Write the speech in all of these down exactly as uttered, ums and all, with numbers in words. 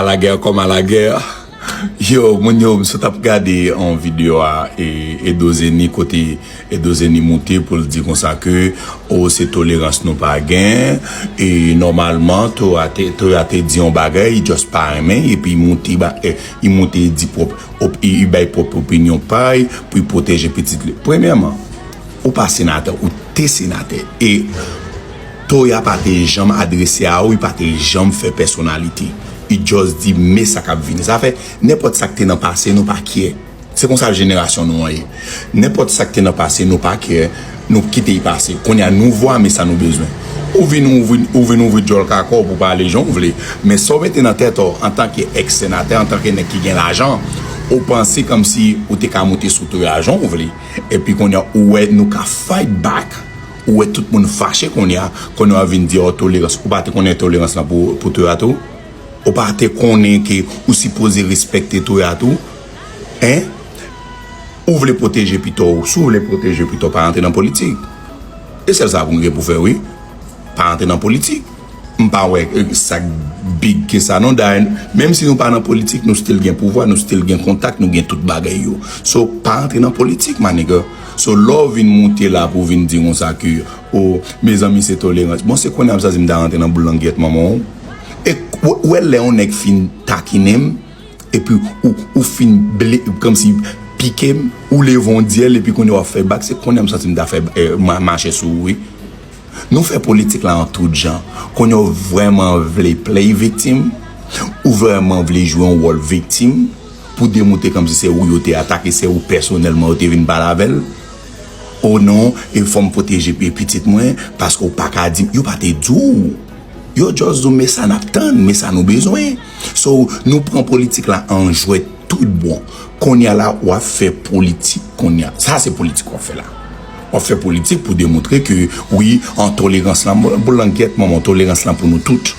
À la guerre comme à la guerre. Yo, moun yo, m sot ap gade yon videyo a e, Edo Zeni, kote Edo Zeni moute pou l di konsa ke o se tolerans nou pa gen. E nòmalman Toya te, Toya te di yon bagay, li just pa renmen, epi li moute ba, e, li moute li di pwòp, op, li, li bay pwòp opinyon pa l pou l pwoteje pitit li. Premyèman, ou pa senatè, ou te senatè. E Toya pa te janm adrese a ou, li pa te janm fè pèsonalite. Li just di men sa k ap vini. Sa fè nenpòt sa k te nan pase, nou pa care. Se konsa jenerasyon nou an ye. Nenpòt sa k te nan pase, nou pa care, nou kite l pase. Kounye a, nou vwa men sa nou bezwen. Ou vin ouvri, ou vin ouvri djòl kaka w pou pale jan w vle. Men sa w mete nan tèt ou, antanke èks senatè, antanke nèg ki gen lajan, ou panse kòmsi ou te ka moute sou Toya jan w vle. Epi kounye a, ou wè nou ka fight back. Ou wè tout moun fache kounye a, kounye a w ap vin di, "Oh, tolerans." Ou pa te konnen tolerans lan pou, pou Toya tou? Ou pa te konnen ke ou sipoze respekte Toya tou? Hein? Ou vle pwoteje pito w. Si w vle pwoteje pito w, pa rantre nan politik. E sèl sa pou m gen pou fè, wi. Pa rantre nan politik. M pa wè, eh, sa k big ke sa, non. Dayè, menm si nou pa nan politik, nou still gen pouvwa, nou still gen kontak, nou gen tout bagay yo. So, pa rantre nan politik, my nigga. So, lè w vin moute la pou w vin di konsa ke, "Oh, mezanmi, se tolerans." Bon, se kounye a m santi m ta rantre nan boul langyèt manman w. E w, w wè lè yon nèg fin takinen m, epi ou, ou fin ble, kòmsi pike m, ou leve yon dyèl, epi kounye a w ap fè bak, se kounye a m santi m ta fè, eh, ma-, mache sou ou, wi. Nou fè politik la an tout jan. Kounye a w vrèman vle play viktim, ou vrèman vle jwe yon wòl viktim pou demontre kòmsi se ou yo te atake, se ou pèsonèlman yo te vin pale avè l. O non, e fò m pwoteje pi-, pitit mwen, paske w pa ka di m, yo pa te di w. Yo just di w, men sa n ap tann, men sa nou bezwen. So, nou pran politik la an jwèt tout bon. Kounye a la, w ap fè politik kounye a. Sa se politik w ap fè la. W ap fè politik pou demontre ke, wi, an tolerans lan, bon, bon, langyèt manman, tolerans lan pou nou tout.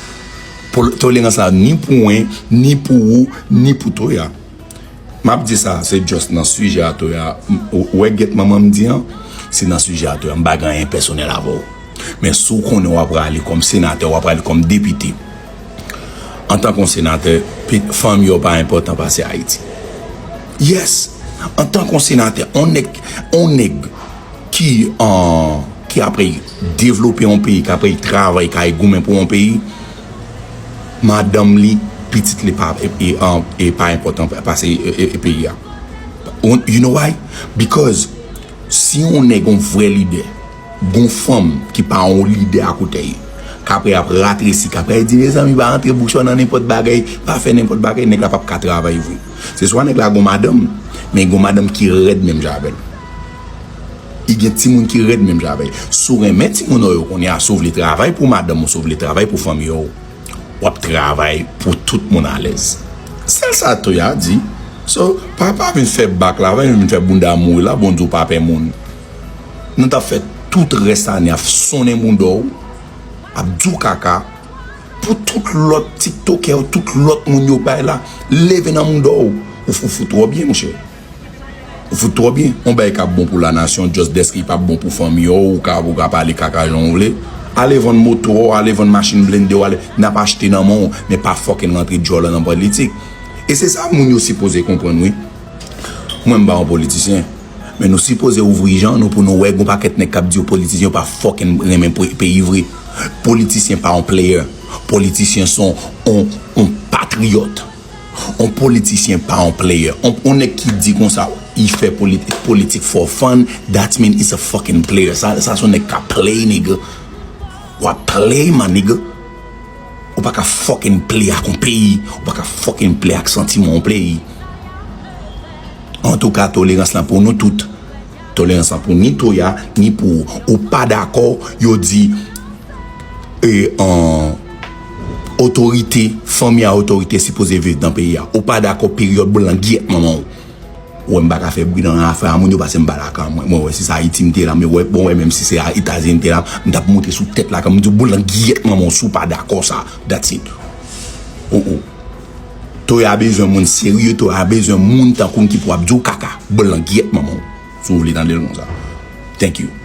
Pou, tolerans la ni pou mwen, ni pou ou, ni pou Toya. M ap di sa, se just nan sijè a Toya. M, ou, ou wè gyèt manman m di an, se nan sijè a Toya. M pa gen anyen pèsonèl avè w. Men si w konnen w ap rale kòm senatè, w ap rale kòm depite. Antanke yon senatè, pe-, fanmi w pa enpòtan pase Ayiti. Yes! Antanke yon senatè, yon nèg, yon nèg ki, an, ki apre devlope yon peyi, ki apre travay, ki goumen pou yon peyi, madanm li, pitit li pa, e, e, an, e pa enpòtan pa-, pase, e, e, e peyi a. You know why? Because si yon nèg, yon vrè lidè, gon fanm ki pa yon lidè akote l, k apre ap ratresi, k apre di, "Mezanmi, pa rantre bouch ou nan nenpòt bagay, pa fè nenpòt bagay," nèg la p ap ka travay vre. Se swa nèg la gon madanm, men gon madanm ki rèd menm jan avè l. Li gen timoun ki rèd menm jan avè l. Si w renmen timoun ou yo kounye a, si w vle travay pou madanm ou, si w vle travay pou fanmi ou, w ap travay pou tout moun alèz. Sèl sa Toya di. So, pa, pa vin fè bak la, pa vin fè bounda mouri la, Bondye w pa pè moun. Nou t ap fè tout rès ane ap sonnen bounda w, ap di w kaka, pou tout lòt tiktokè yo, tout lòt moun yo bay la, leve nan bounda w. Ou, ou fout twò byen, monchè. Ou fout twò byen. Yon bagay k ap bon pou lanasyon, just dèske li p ap bon pou fanmi w, ou ka, ou ka pale kaka jan w vle. Ale vann moto w, ale vann machin blende w, ale, n ap achte nan men w, men pa fucking rantre djòl nan politik. E se sa moun yo sipoze konprann, wi. Mwen, m pa yon politisyen, men nou sipoze ouvri jan nou pou nou wè gon pakèt nèg k ap di yo politisyen, yo pa fucking renmen pe-, peyi vre. Politisyen pa yon player. Politisyen se yon, yon, yon patriyòt. On politisyen pa on player. On, on nèg ki di konsa, li fè politi-, politik for fun, that mean he's a fucking player. Sa, sa se on nèg k ap play, nigga. W ap play, my nigga. Ou pa ka fucking play ak on peyi. Ou pa ka fucking play ak santiman on peyi. Antouka, tolerans lan pou nou tout. Tolerans lan pou ni Toya, ni pou ou. Ou pa dakò, yo di, e, an, otorite, fanmi a otorite sipoze viv nan peyi a. Ou pa dakò, peryòd blan gyèt manman w. Ou wè m pa ka fè bri nan afè a moun yo, paske m pa lakay mwen. Mwen wè si se Ayiti m te la, mwen wè, bon, wè, menm si se a Etazini m te la, m t ap monte sou tèt lakay mwen, m di w, blan gyèt manman w, si w pa dakò sa, that's it. Oh, oh. Toya bezwen moun serye, Toya bezwen moun tankou m ki pou ap di w kaka, blan gyèt manman w. Si w vle tande l konsa. Thank you.